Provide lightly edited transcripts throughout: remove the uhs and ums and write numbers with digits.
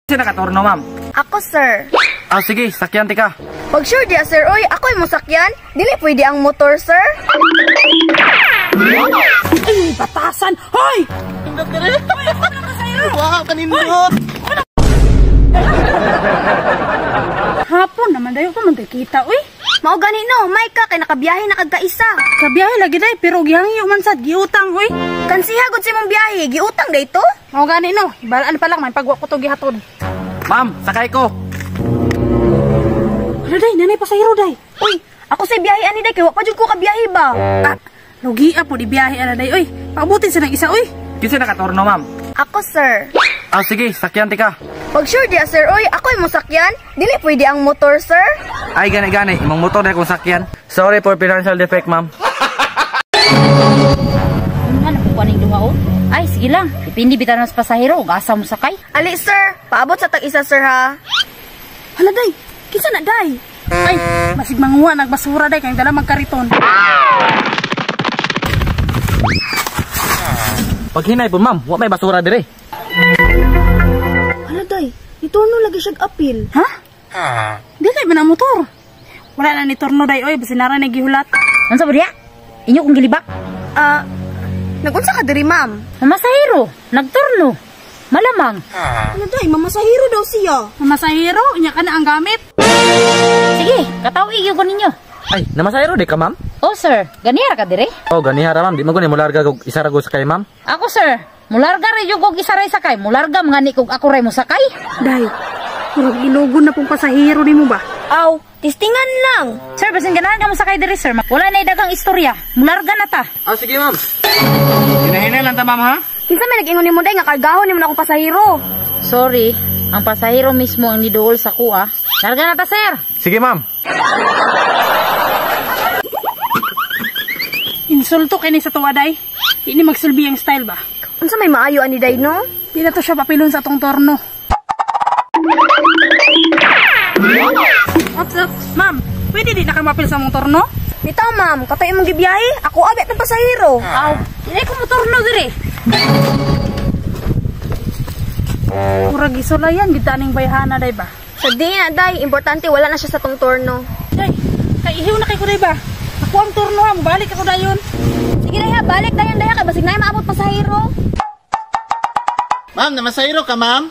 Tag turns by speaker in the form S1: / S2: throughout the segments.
S1: Sino nakaturno, ma'am?
S2: Ako, sir.
S1: Ah, sige, sakyan tika.
S2: Pag sure diya, sir, oy, ako'y mosakyan. Dili pwede ang motor, sir.
S3: Ay, batasan! Hoy!
S4: Wow, kanindot!
S3: Hapon naman dayo ko man kita, uy.
S2: Mao gani no, may ka kay nakabiyahe na kag kaisa.
S3: Kabiyahe lagi day, pero gihangyo man sad giutang, uy.
S2: Kansiha gud sa imong biyahe, giutang day to?
S3: Mao gani no, balaan pa lang may pagwa ko to gihatod.
S1: Ma'am, sakay ko.
S3: Ano day, nanay pasahero day.
S2: Uy, ako sa biyahe ani day kay wa pa jud ko kabiyahe ba.
S3: Ah, lugi po di biyahe ana day, uy. Pabutin sa nang isa, uy.
S1: Kinsa nakaturno, ma'am?
S2: Ako, sir.
S1: Ah, sige, sakyan tika.
S2: Pag sure diya, sir, oy, ako'y mosakyan. Dili pwede ang motor, sir.
S1: Ay, gani-gani, imong motor na kung sakyan. Sorry for financial defect, ma'am.
S5: Ano po kaning duha oh? Ay, sige lang. Depende bitan mas pasahero ug asa mo sakay.
S2: Ali, sir, paabot sa tag isa, sir, ha.
S3: Hala day, kinsa na day? Ay, masig manguha nagbasura day kay dala magkariton.
S1: Paghinay po, ma'am, wa may basura dire.
S2: Hala day, niturno lagi siyag apil.
S3: Ha? Dili man ang motor. Wala na ni turno day oy, basin nara na gihulat.
S5: Unsa ba diha? Inyo kong gilibak?
S2: Ah, nagunsa ka diri, ma'am?
S5: Mamasahero, nagturno. Malamang.
S2: Hala day, mamasahero daw siya.
S3: Mamasahero, unya ka na ang gamit.
S5: Sige, kataw-ig ko ninyo.
S1: Ay, namasahero di ka, ma'am?
S5: Oh sir, ganihara ka dire?
S1: Oh, ganihara, ma'am. Di man ko ni mularga og isa ra ko sakay, ma'am.
S5: Ako sir, mularga ra jud kog isa ray sakay. Mularga mga ni kog ako ray mosakay.
S3: Day, murag ilogon na pong pasahero nimo ba?
S2: Aw, tistingan lang.
S5: Sir, basin ganahan ka mosakay dire sir. Wala na daghang istorya. Mularga na ta.
S1: Ah, sige, ma'am. Hinahinay lang ta, ma'am, ha?
S2: Kinsa may nag-ingon nimo day nga kargahon nimo na akong pasahero?
S5: Sorry, ang pasahero mismo ang niduol sa kuha. Larga na ta, sir.
S1: Sige, ma'am.
S3: Insulto kini sa tuwa day. Di ni magsulbi ang style ba?
S2: Unsa may maayo ani day no?
S3: Di na to siya papilon sa atong torno. Ops, ops. Ma'am, pwede di na ka mapil sa mong torno?
S2: Bitaw, ma'am, katay imong gibiyahe, ako abi atong pasahero.
S5: Aw, dili ko motorno dire.
S3: Murag isulayan gid aning bayhana day ba?
S2: Sa di na day, importante wala na siya sa tong torno.
S3: Day, kay ihiw na kay ko day ba? Ako ang turno ha, mobalik ako dayon.
S2: Sige day ha, balik dayon day ha, kay basig na maabot pasahero.
S4: Ma'am, namasahero ka, ma'am?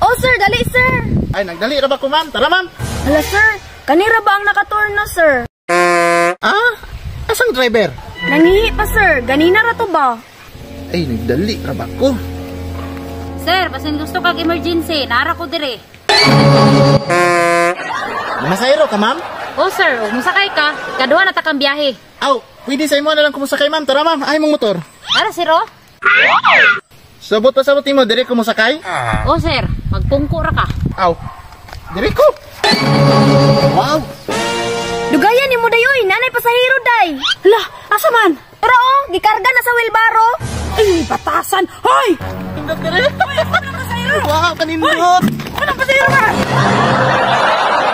S2: Oh sir, dali sir.
S4: Ay, nagdali ra ba ko, ma'am? Tara, ma'am.
S2: Hala sir, kanira ba ang nakaturno, sir?
S4: Ah, asang driver?
S2: Nangihi pa sir, ganina ra to ba?
S4: Ay, nagdali ra ba ko?
S5: Sir, basin gusto kag emergency, nara ko dire.
S4: Namasahero ka, ma'am?
S5: Oh sir, ug mosakay ka, ikaduha na ta kang biyahe.
S4: Aw, pwede sa imo na lang kumusakay, ma'am. Tara, ma'am, ay mong motor.
S5: Ara sir, oh.
S4: Sabot pa sabot nimo dire ko mosakay?
S5: Oh sir, magpungko ra ka.
S4: Aw. Dire ko. Wow.
S2: Dugayan nimo day oy, nanay pasahero day.
S3: Hala, asa man?
S2: Tara oh, gikarga na sa wheelbarrow.
S3: Ay, batasan. Hoy!
S4: Wow, kanindot.
S3: Anong pasahero ba?